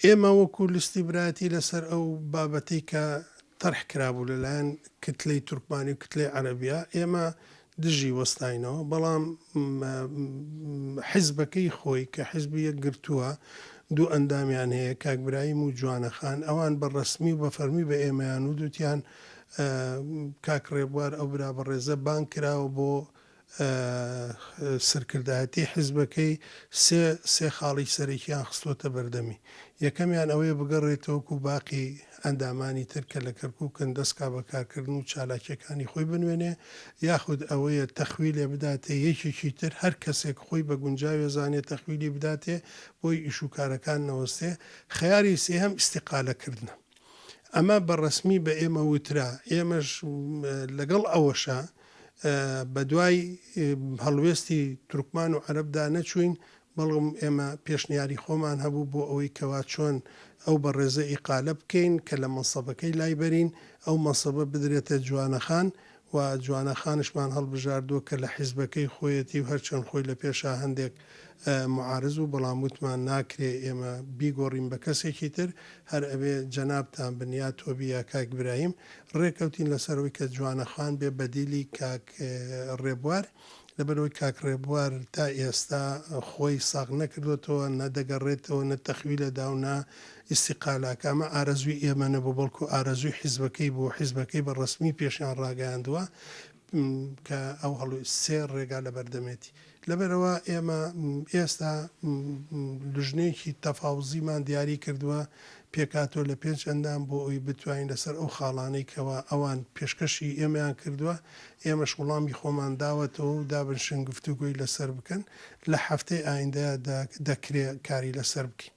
ئێمە وەکو لیستی برایەتی لەسەر ئەو بابەتەی کە تەرح کرابوو لەلایەن کتلەی تورکمانی و کتلەی عەرەبیە ئێمە دژی وەستاینەوە، بەڵام حیزبەکەی خۆی کە حیزبی یەکگرتووە دوو ئەندامیان هەیە کاک برایم و جوانە خان ئەوان بە ڕەسمی و بە فەرمی بە ئێمەیان وت وتیان کاک ڕێبوار ئەو برا بەڕێزە بانگ کراوە بۆ سەرکردایەتی حیزبەکەی سێ سێ خاڵی سەرەکیان خستۆتە بەردەمی. یەکەمیان ئەوەیە بگەڕێتەوە وەکو باقی ئەندامانی تر کە لە کەرکوکن دەستکا بە کارکردن و چالاکیەکانی خۆی بنوێنێ، یاخود ئەوەیە تەخویلێ بداتێ یەکێکی تر هەر کەسێک خۆی بە گونجاوێ زانێ تەخویلی بداتێ بۆی ئیش و کارەکان نەوەستێ. خەیاری سێهەم ئیستیقالە کردنە. ئەمە بە ڕەسمی بە ئێمە وترا، ئێمەش لەگەڵ ئەوەشا بەدوای هەڵوێستی تورکمان و عەرەبدا نەچووین، بەڵم ئێمە پێشنیاری خۆمان هەبوو بۆ ئەوەی کەوا چۆن ئەو بەڕێزە ئیقالە بکەین کە لە مەنسەبەکەی لایبەرین، ئەو مەنسەبە بدرێتە جوانەخان و جوانەخانشمان هەڵبژاردووە کە لە حیزبەکەی خۆیەتی و هەرچەند خۆی لە پێشا هەندێک معارز بوو بەڵام وتمان ناکرێ ئێمە بیگۆڕین بە کەسێکی تر هەر ئەبێ جەنابتان بن یا تۆ بی یا کاک برایم ڕێکەوتین لەسەر ئەوەی کە جوانەخان بێ بەدیلی کاک ڕێبوار لەبەرئەوەی کاک ڕێبوار تا ئێستا خۆی ساغ نەکردۆتەوە نە دەگەڕێتەوە نە تەخویلە دا و نە ئیستیقالە کە ئەمە ئارەزووی ئێمە نەبوو بەڵکو ئارەزووی حیزبەکەی بوو حیزبەکەی بە ڕەسمی پێشیان ڕاگەیاندووە کە ئەو هەڵو سێ ڕێگا لەبەردەمێتی. لەبەرئەوە ئێمە ئێستا لوژنەیەکی تەفاوزیمان دیاری کردووە پێکهاتووە لە پێنج ئەندام بۆ ئەوەی بتوانین لەسەر ئەو خاڵانەی کەوا ئەوان پێشکەشی ئێمەیان کردووە ئێمەش وڵامی خۆمان داوەتەوە و دابنشن گفتوگۆی لەسەر بکەن لە هەفتەی ئایندە دەکرێ کاری لەسەر بکەین.